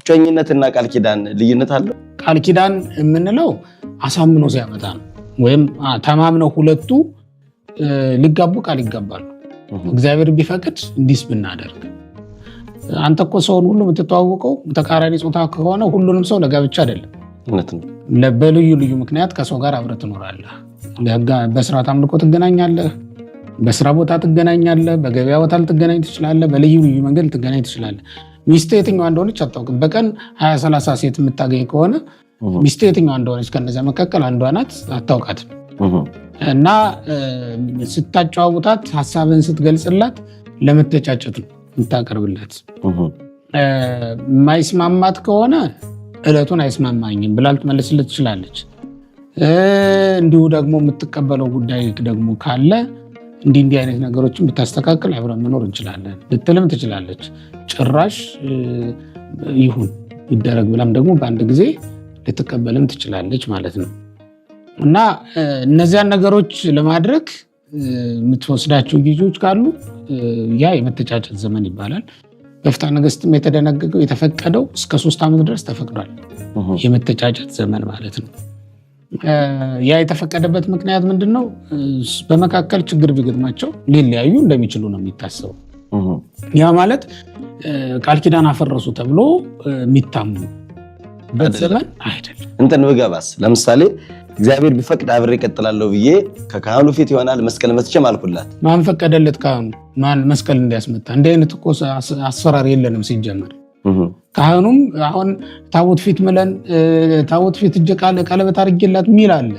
እጮኝነትና ቃል ኪዳን ልዩነት አለው? ቃል ኪዳን የምንለው አሳምኖ ሲያመጣ ነው። ወይም ተማምነው ሁለቱ ሊጋቡ ቃል ይጋባሉ። እግዚአብሔር ቢፈቅድ እንዲስ ብናደርግ። አንተ እኮ ሰውን ሁሉ የምትተዋወቀው ተቃራኒ ጾታ ከሆነ ሁሉንም ሰው ለጋብቻ አይደለም። በልዩ ልዩ ምክንያት ከሰው ጋር አብረህ ትኖራለህ። በስርዓት አምልኮ ትገናኛለህ፣ በስራ ቦታ ትገናኛለህ፣ በገበያ ቦታ ልትገናኝ ትችላለህ፣ በልዩ ልዩ መንገድ ልትገናኝ ትችላለህ። ሚስት የትኛዋ እንደሆነች አታውቅም። በቀን 20 30 ሴት የምታገኝ ከሆነ ሚስት የትኛዋ እንደሆነች ከነዚያ መካከል አንዷ ናት፣ አታውቃትም። እና ስታጨዋውታት፣ ሀሳብን ስትገልጽላት ለመተጫጨት ነው የምታቀርብላት። የማይስማማት ከሆነ እለቱን አይስማማኝም ብላ ልትመልስልህ ትችላለች። እንዲሁ ደግሞ የምትቀበለው ጉዳይ ደግሞ ካለ እንዲህ እንዲህ አይነት ነገሮችን ብታስተካክል አብረን መኖር እንችላለን ልትልም ትችላለች። ጭራሽ ይሁን ይደረግ ብላም ደግሞ በአንድ ጊዜ ልትቀበልም ትችላለች ማለት ነው። እና እነዚያን ነገሮች ለማድረግ የምትወስዳቸው ጊዜዎች ካሉ ያ የመተጫጨት ዘመን ይባላል። በፍትሐ ነገሥትም የተደነገገው የተፈቀደው እስከ 3 ዓመት ድረስ ተፈቅዷል። የመተጫጨት ዘመን ማለት ነው። ያ የተፈቀደበት ምክንያት ምንድን ነው? በመካከል ችግር ቢገጥማቸው ሊለያዩ እንደሚችሉ ነው የሚታሰበው። ያ ማለት ቃል ኪዳን አፈረሱ ተብሎ የሚታሙበት ዘመን አይደለም። እንትን ብገባስ ለምሳሌ እግዚአብሔር ቢፈቅድ አብሬ እቀጥላለሁ ብዬ ከካህኑ ፊት ይሆናል መስቀል መትቼም አልኩላት። ማን ፈቀደለት? ካህኑ ማን መስቀል እንዲያስመታ? እንዲህ አይነት እኮ አሰራር የለንም ሲጀመር። ካህኑም አሁን ታቦት ፊት ምለን ታቦት ፊት እጀ ቀለበት አድርጌላት ሚል አለ።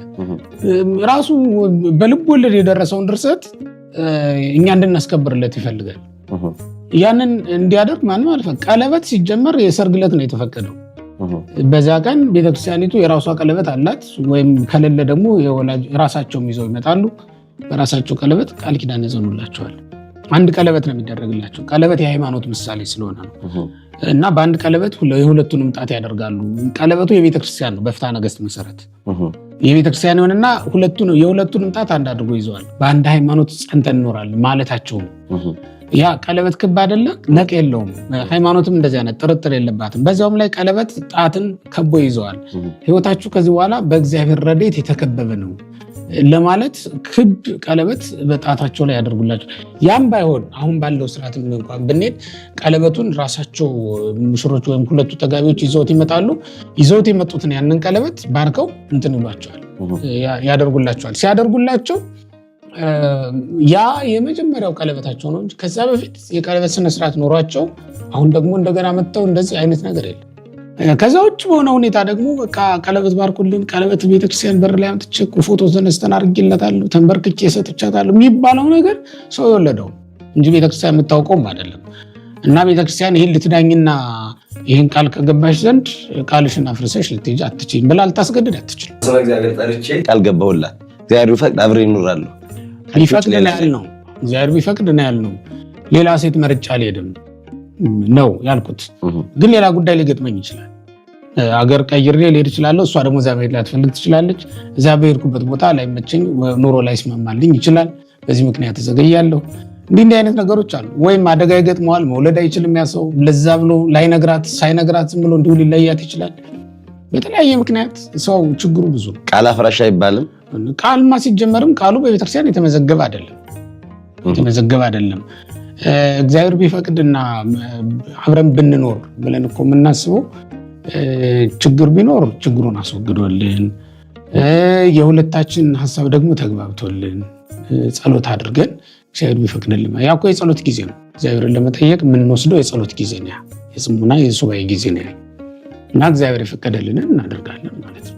ራሱ በልብ ወለድ የደረሰውን ድርሰት እኛ እንድናስከብርለት ይፈልጋል። ያንን እንዲያደርግ ማንም አልፈ ቀለበት ሲጀመር የሰርግ ዕለት ነው የተፈቀደው። በዛ ቀን ቤተክርስቲያኒቱ የራሷ ቀለበት አላት፣ ወይም ከሌለ ደግሞ ራሳቸውም ይዘው ይመጣሉ። በራሳቸው ቀለበት ቃል ኪዳን ያጸኑላቸዋል። አንድ ቀለበት ነው የሚደረግላቸው። ቀለበት የሃይማኖት ምሳሌ ስለሆነ ነው። እና በአንድ ቀለበት የሁለቱንም ጣት ያደርጋሉ። ቀለበቱ የቤተክርስቲያን ነው። በፍትሐ ነገሥት መሰረት የቤተክርስቲያን ይሆንና የሁለቱንም ጣት አንድ አድርጎ ይዘዋል። በአንድ ሃይማኖት ጸንተን እንኖራለን ማለታቸው ነው። ያ ቀለበት ክብ አይደለ፣ ነቅ የለውም። ሃይማኖትም እንደዚህ አይነት ጥርጥር የለባትም። በዚያውም ላይ ቀለበት ጣትን ከቦ ይዘዋል። ህይወታችሁ ከዚህ በኋላ በእግዚአብሔር ረድኤት የተከበበ ነው ለማለት ክብ ቀለበት በጣታቸው ላይ ያደርጉላቸው። ያም ባይሆን አሁን ባለው ስርዓት እንኳን ብንሄድ ቀለበቱን ራሳቸው ሙሽሮች ወይም ሁለቱ ተጋቢዎች ይዘውት ይመጣሉ። ይዘውት የመጡትን ያንን ቀለበት ባርከው እንትን ይሏቸዋል፣ ያደርጉላቸዋል። ሲያደርጉላቸው ያ የመጀመሪያው ቀለበታቸው ነው እንጂ ከዛ በፊት የቀለበት ስነስርዓት ኖሯቸው አሁን ደግሞ እንደገና መጥተው እንደዚህ አይነት ነገር የለም። ከዛ ውጭ በሆነ ሁኔታ ደግሞ በቃ ቀለበት ባርኩልን፣ ቀለበት ቤተክርስቲያን በር ላይ አምጥቼ ፎቶ ተነስተን አድርጌለታለሁ፣ ተንበርክኬ ሰጥቻታለሁ የሚባለው ነገር ሰው የወለደው እንጂ ቤተክርስቲያን የምታውቀውም አይደለም። እና ቤተክርስቲያን ይህን ልትዳኝና ይህን ቃል ከገባሽ ዘንድ ቃልሽን አፍርሰሽ ልትሄጂ አትችይም ብላ ልታስገድድ አትችልም። ስመ እግዚአብሔር ጠርቼ ቃል ገባሁላት። እግዚአብሔር ቢፈቅድ አብሬ እኖራለሁ። ቢፈቅድ ነው ያልነው። እግዚአብሔር ቢፈቅድ ነው ያልነው። ሌላ ሴት መርጫ አልሄድም ነው ያልኩት። ግን ሌላ ጉዳይ ሊገጥመኝ ይችላል። አገር ቀይሬ ልሄድ እችላለሁ። እሷ ደግሞ እዚያ መሄድ ላትፈልግ ትችላለች። እዚያ በሄድኩበት ቦታ ላይመቸኝ፣ ኑሮ ላይስማማልኝ ይችላል። በዚህ ምክንያት እዘገያለሁ። እንዲህ እንዲህ አይነት ነገሮች አሉ። ወይም አደጋ ይገጥመዋል፣ መውለድ አይችልም ያ ሰው። ለዛ ብሎ ላይነግራት፣ ሳይነግራት ዝም ብሎ እንዲሁ ሊለያት ይችላል። በተለያየ ምክንያት ሰው ችግሩ ብዙ ነው። ቃል አፍራሽ አይባልም። ቃልማ ሲጀመርም ቃሉ በቤተክርስቲያን የተመዘገበ አይደለም፣ የተመዘገበ አይደለም። እግዚአብሔር ቢፈቅድና አብረን ብንኖር ብለን እኮ የምናስበው ችግር ቢኖር ችግሩን አስወግዶልን የሁለታችን ሀሳብ ደግሞ ተግባብቶልን ጸሎት አድርገን እግዚአብሔር ቢፈቅድልን፣ ያ እኮ የጸሎት ጊዜ ነው። እግዚአብሔርን ለመጠየቅ የምንወስደው የጸሎት ጊዜ ነው፣ የጽሙና የሱባኤ ጊዜ ነው እና እግዚአብሔር የፈቀደልንን እናደርጋለን ማለት ነው።